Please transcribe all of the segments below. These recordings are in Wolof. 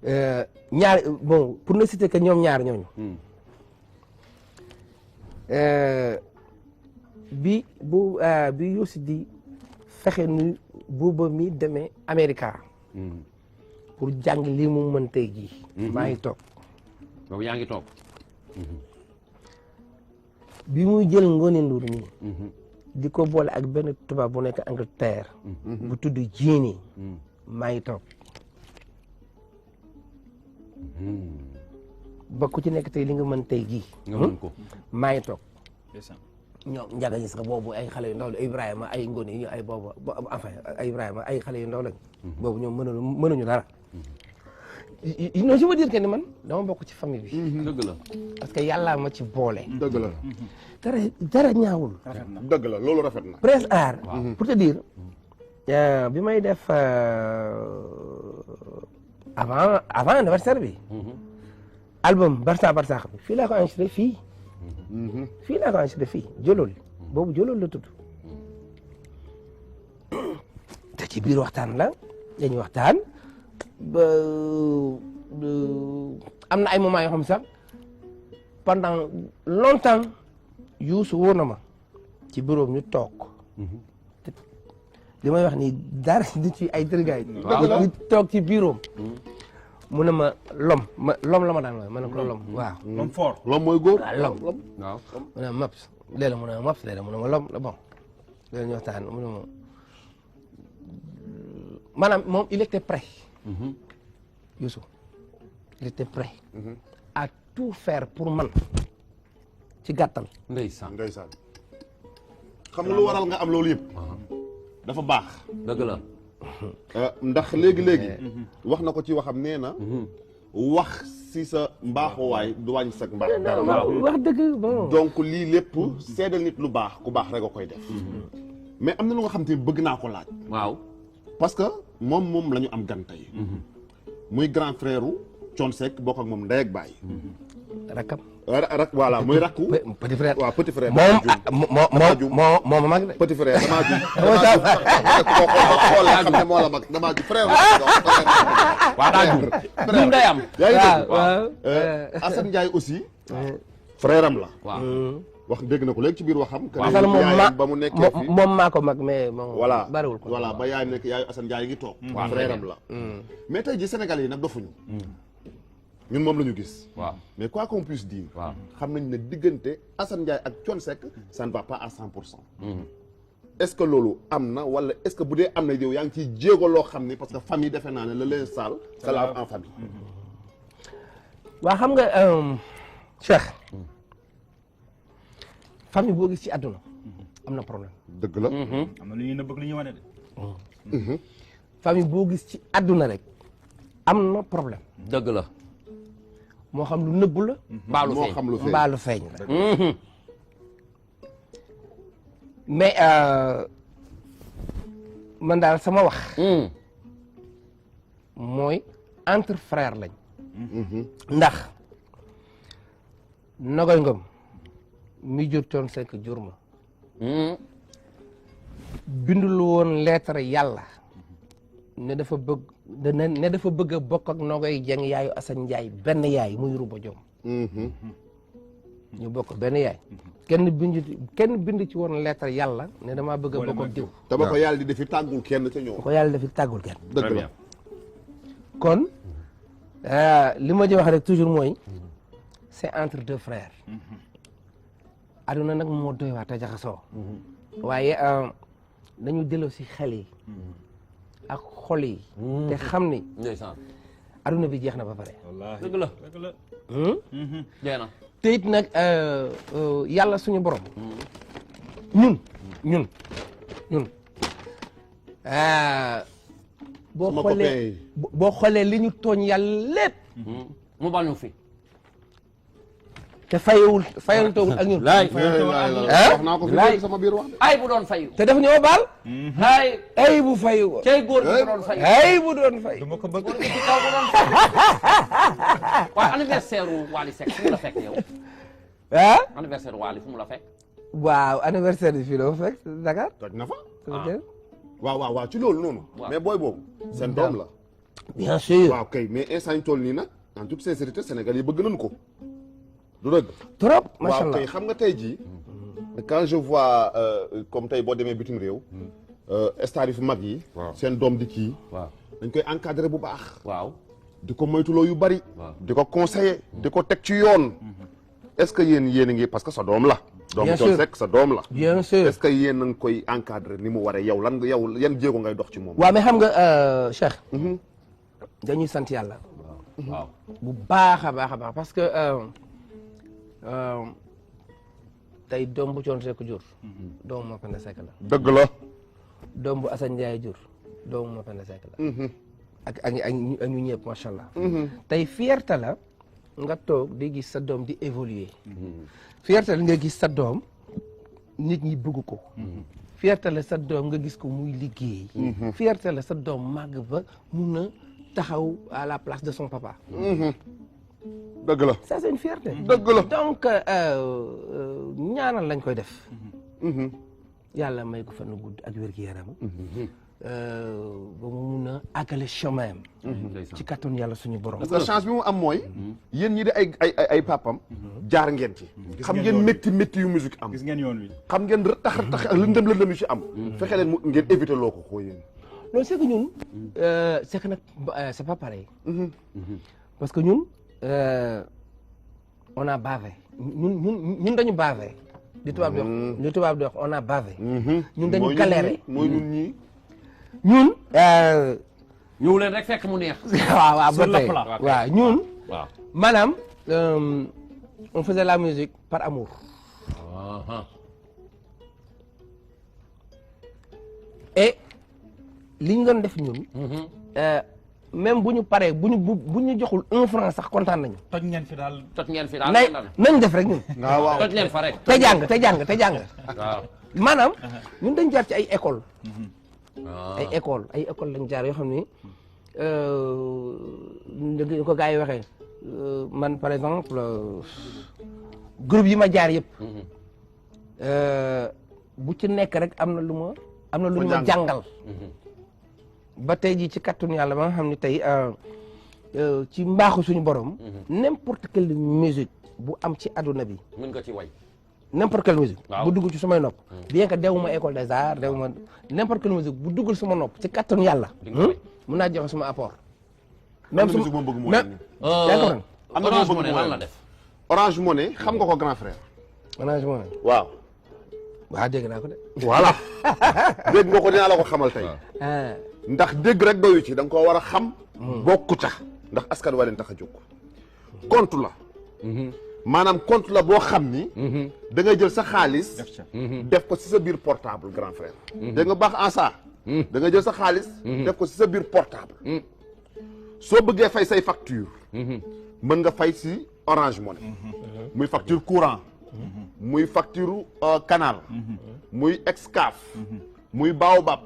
ñaar bon pour ne citer que ñoom ñaar ñooñu. bi Youssou di fexe nu Bouba mi demee Amérique. pour jàng lii mu mën tey jii. maa ngi toog. boobu yaa ngi toog. bi muy jël Ngoné Ndour nii. di ko boole ak benn tubaab bu nekk Angleterre. bu tudd Jéeni. maa ngi toog. ba ku ci nekk tey li nga mën tey jii. nga mën ko. maa ngi toog. ñoom njaga gis nga boobu ay xale yu ndaw la Ibrahima ay Ngoné yi ay boobu enfin ay Ibrahima ay xale yu ndaw lañ. boobu ñoom mënuñu dara. non je veux dire que ni man dama bokk ci famille bi. dëgg la. parce que yàllaa ma ci boole. dëgg la. dara ñaawul. dëgg la loolu rafet na. Prince Art. pour te dire bi may def avant anniversaire bi. album Barça Barça bi fii laa ko enregistré fii. fii laa ko enregistré fii Jolol boobu Jolol la tudd. te ci biir waxtaan la dañuy waxtaan ba am na ay moments yoo xam sax pendant longtemps Youssou woo na ma ci bureau ñu toog. li may wax ni dara di ci ay dërgaay. waaw ñu toog ci bureau mu ne ma lom la ma daan wax ma ne ko lom waaw. lom fort. lom mooy góor. waaw lom. waaw. mu ne ma maps léeg-léeg mu ne ma maps léeg-léeg mu ne ma lom la bon léeg ñu waxtaan mu ne ma maanaam moom il était prêt. Youssou il était prêt. à tout faire pour man ci gàttal. ndeysaan. ndeysaan. xam nga lu waral nga am loolu yëpp. dafa baax. dëgg la. ndax léegi-léegi. wax na ko ci waxam nee na. wax si sa mbaaxuwaay du wàññi sa mbaax dara. wax dëgg bon. donc lii lépp seedal nit lu baax ku baax rek a koy def. mais am na lu nga xam te bëgg naa ko laaj. waaw. parce que moom la ñu am gan tey. muy grand frère u Thione Seck bokk ak moom ndey ak baay. rakam. rak voilà muy rakku. petit frère waaw petit frère. moom mag de. petit frère damaa ju. xool la xam ne moo la mag damaa ju frère la. waaw daa jur. jur day am. yaa ngi dégg waaw Assane Ndiaye aussi. frère am la. waaw. wax dégg na ko léegi ci biir waxam. que Assane moom yaayam ba mu nekkee fi moom maa ko mag mais moom. voilà bariwul ko. voilà ba yaay nekk yaayu Assane Ndiaye ngi toog. waaw frère am la. mais tey ji Sénégal yi nag dofuñu. ñun moom la ñu gis. waaw. mais quoi qu'on puisse dire. waaw. xam nañ ne diggante Assane Ndiaye ak Thione Seck ça ne va pas à 100%. est-ce que loolu am na wala est-ce que bu dee am na yow yaa ngi ciy jéego loo xam ni parce que famille defe naa ne le linge sale se lave en famille. waa xam nga Cheikh. famille boo gis ci àdduna am na problème. dëgg la. am na lu ñuy nëbb ak lu ñuy wane de. famille boo gis ci àdduna rek am na problème. dëgg la. moo xam lu nëbbu la. mbaalu moo feeñ. xam lu feeñ. mbaalu feeñ la. mais man daal sama wax. mooy entre frères lañ. ndax Nogoy Ngom mi jur Thione Seck jur ma. bindul woon lettre yàlla ne dafa bëgg ne dafa bëgg a bokk ak Nogoy Dieng yaayu Assane Ndiaye benn yaay muy Ruba Diom. ñu bokk benn yaay. kenn bind ci woon lettre yàlla ne damaa bëgg a bokk ak diw. te ba ko yàlla di defi tàggul kenn ca ñoom. ko yàlla dafi tàggul kenn. dëgg la. kon li ma ji wax rek toujours mooy c'est entre deux frères. aduna nag moo doy waa te jaxasoo. waaye dañu delloo si xel yi. ak xol yi. te xam ni. ndeysaan. aduna bi jeex na ba pare. wallaahi dëgg la. dëgg la. jeex na. te it nag yàlla suñu borom. ñun. boo xoolee li ñu tooñ yàlla lépp. mu baal ñu fi. te fayantoo ak ñun. laay wax naa ko fi léegi sama biir wax. ay bu doon fayu. te daf ñoo baal. ay bu fayu. cey góor gi bu doon fayu. bu doon fay. du ma ko bëgg. góor gi ci kaw bu doon fayu. waaye anniversaire Wally Seck fu mu la fekk yow. anniversaire Wally fu mu la fekk. waaw anniversaire bi fii la fekk Dakar. toj na fa. ok. waaw ci loolu noonu. waaw. mais booy boobu. seen doom la. bien sûr waaw kay mais instant ñu toll nii nag en toute sincérité Sénégal yi bëgg nañ ko du dëgg trop macha waaw allah kay xam nga tey jii quand je vois comme tey boo demee bitim réew stars yu fi mag yi Waaw. seen doom di kii waaw dañ koy encadrer bu baax waaw di ko moytuloo yu bari Waaw. di ko conseiller di ko teg ci yoon est-ce que yéen a ngi parce que sa doom la Bien doomu sûr. Thione Seck sa doom la bien sûr est-ce que yéen a ngi koy encadrer ni mu waree yow lan nga yow yan jéego ngay dox ci moom waaw mais xam nga Cheikh dañuy sant yàlla waaw bu baax a baax a baax parce que tey doom bu Thione Seck jur doomu Mapenda Seck la dëgg la doom bu Assane Ndiaye jur doomu Mapenda Seck la ak ñu ñëpp macha allah tey fierté la nga toog di gis sa doom di évoluer fierté la nga gis sa doom nit ñi bëgg ko fierté la sa doom nga gis ko muy liggéey fierté la sa doom màgg ba mun a taxaw à la place de son papa dëgg la ça c'est une fierté dëgg la donc ñaanal lañ koy def yàlla may ko fan gudd ak wér-gu-yaram ba mu mun a àggale chemin am ci kattanu yàlla suñu borom parce que chance bi mu am mooy yéen ñi di ay papam jaar ngeen ci xam ngeen métti yu musique am gis ngeen yoon wi. xam ngeen tax ak lëndëm yu ci am fexe leen ngeen éviter loo ko xoo yéen non c'est que ñun c'est que nag c'est pas pareil parce que ñun on a bavé ñun dañu bavé li tubaab di wax on a bavé ñun dañu galéré mooy ñun ñii ñun ñëw leen rek fekk mu neex waaw Sur ba le tey plat. waaw ñun waaw maanaam on faisait la musique par amour et li ñu doon def ñun même bu ñu paree bu ñu joxul 1 franc sax kontaan nañu toj ngeen fi daal. toj ngeen fi daal nañ def rek ñun waaw waaw toj leen fa rek te jàng waaw maanaam ñun dañ jaar ci ay école ay école lañ jaar yoo xam ni ni ko gars yi waxee man par exemple groupe yi ma jaar yëpp bu ci nekk rek am na lu ma jàngal ba tey jii ci kattun yàlla ba nga xam ne tey ci mbaaxu suñu borom n'importe quelle musique bu am ci adduna bi mën nga ci way n'importe quelle musique Waaw. bu dugg ci sumay nopp bien que dewuma école des arts dewuma n'importe quelle musique bu duggal suma nopp ci kattun yàlla Di nga way. mun naa joxe suma apport am na musique moom bëgg moo leen d'accord am na Orange bëgg Money moo lan leen la def Orange Money xam nga ko grand frère management waaw waaw dégg naa ko de voilà dégg nga ko dinaa la ko xamal tey ah ndax dégg rek doyu ci da nga koo war a xam bokku ca ndax askan wa leen tax a jóg compte la maanaam compte la boo xam ni da ngay jël sa xaalis def ca. def ko ci sa biir portable grand frère dégg nga baax en ça da nga jël sa xaalis def ko ci sa biir portable soo bëggee fay say facture mën nga fay ci Orange Money muy facture courant muy facture canal muy Excaf muy Baobab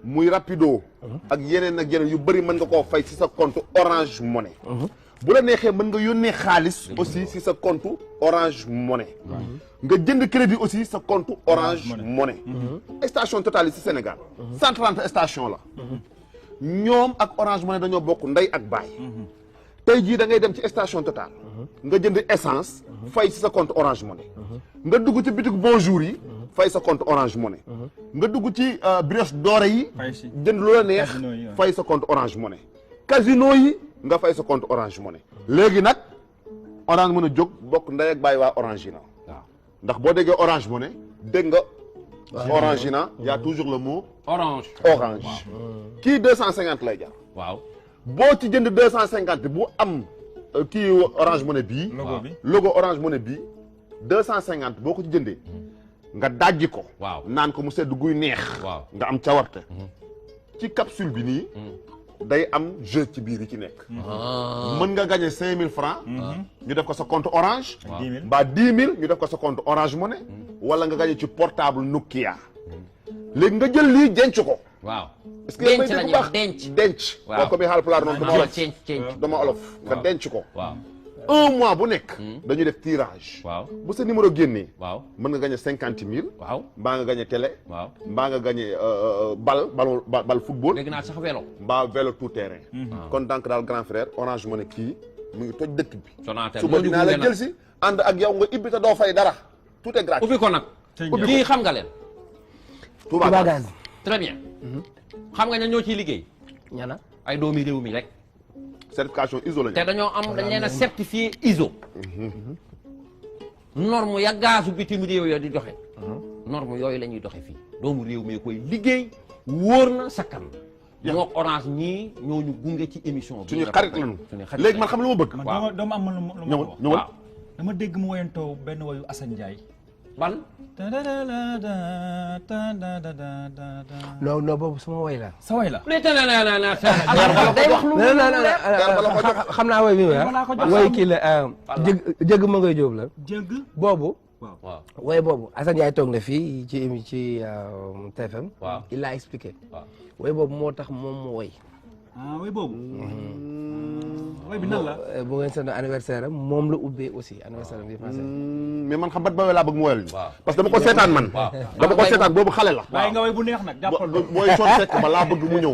muy Rapido ak yeneen yu bëri mën nga koo fay ci sa compte Orange Money bu la neexee mën nga yónnee xaalis aussi ci sa compte Orange Money nga jënd crédit aussi sa compte Orange Money station Total yi ci Sénégal 130 station la ñoom ak Orange Money dañoo bokk ndey ak baay tey jii da ngay dem ci station Total nga jënd essence fay ci sa compte Orange Money nga dugg ci bitik Bonjour yi fay sa compte Orange Money nga dugg ci Brioche Dorée yi fay si. jënd lu la neex Casino yi, waaw. fay sa compte Orange Money casino yi nga fay sa compte Orange Money léegi nag Orange mën a jóg bokk ndey ak baay waa Orangina waaw ndax boo déggee Orange Money dégg nga Orangina y a toujours le mot orange orange kii 250 lay jar waaw boo ci jënd 250 bu am kii Orange Money bii logo bi. logo Orange Money bii 250 boo ko ci jëndee nga dajji ko Waaw. naan ko mu sedd guy neex Waaw. nga am cawarte ci capsule bi nii day am jeu ci biir yi ci nekk mën nga gagner 5000 francs ñu def ko sa compte Orange 10 000. mbaa 10 000 ñu def ko sa compte Orange Money wala nga gagner ci portable Nokia léegi nga jël lii denc ko waaw est-ce que denc la ñuy wax denc denc Waaw. ko mi Haalpulaar noonu dama olof cenc dama olof nga denc ko waaw 1 mois bu nekk. dañuy def tirage. waaw bu sa numéro génnee. waaw mën nga gagné 50 000. waaw mbaa nga gagné télé. waaw mbaa nga gagné bal football. dégg naa sax vélo. mbaa vélo tout terrain. kon donc daal grand frère Orange Money kii mu ngi toj dëkk bi. Sonatel suba dinaa la jël si ànd ak yow nga ibbi te doo fay dara tout est gratuit. ubbi ko nag. kii xam nga leen. Touba Gaz. très bien. xam nga ña ñoo ciy liggéey. ñana ay doomi réew mi rek. certification ISO la ñu. te dañoo am dañ leen a certifié ISO. norme ya gaasu bitim réew ya di doxe norme yooyu la ñuy doxe fii doomu réew mi koy liggéey wóor na sakkan na. moo Orange ñii ñoo ñu gunge ci émission bi. suñu xarit lañu léegi man xam lu ma bëgg. man dama am lu ma ñëwal wax. ñëwal. dama dégg mu woyantoo benn woyu Assane Ndiaye. ban. non non boobu suma woy la. sa way la. day wax lu xam naa woy bi woy kii la jëgg ma ngay jóob la. jëgg. boobu. waaw woy boobu Assane Ndiaye toog na fii ci TFM. waaw il l'a expliqué. waaw woy boobu moo tax moom mu woy. ah way boobu. way bi nan la. bu ngeen seen anniversaire am moom la ubbee aussi anniversaire am bi passé. mais man xam bat ba laa bëgg mu woyal ñu. waaw parce que dama ko seetaan man. waaw dama ko seetaan boobu xale la. waaye nga way bu neex nag jàppal. booy Thione Seck ba laa bëgg mu ñëw.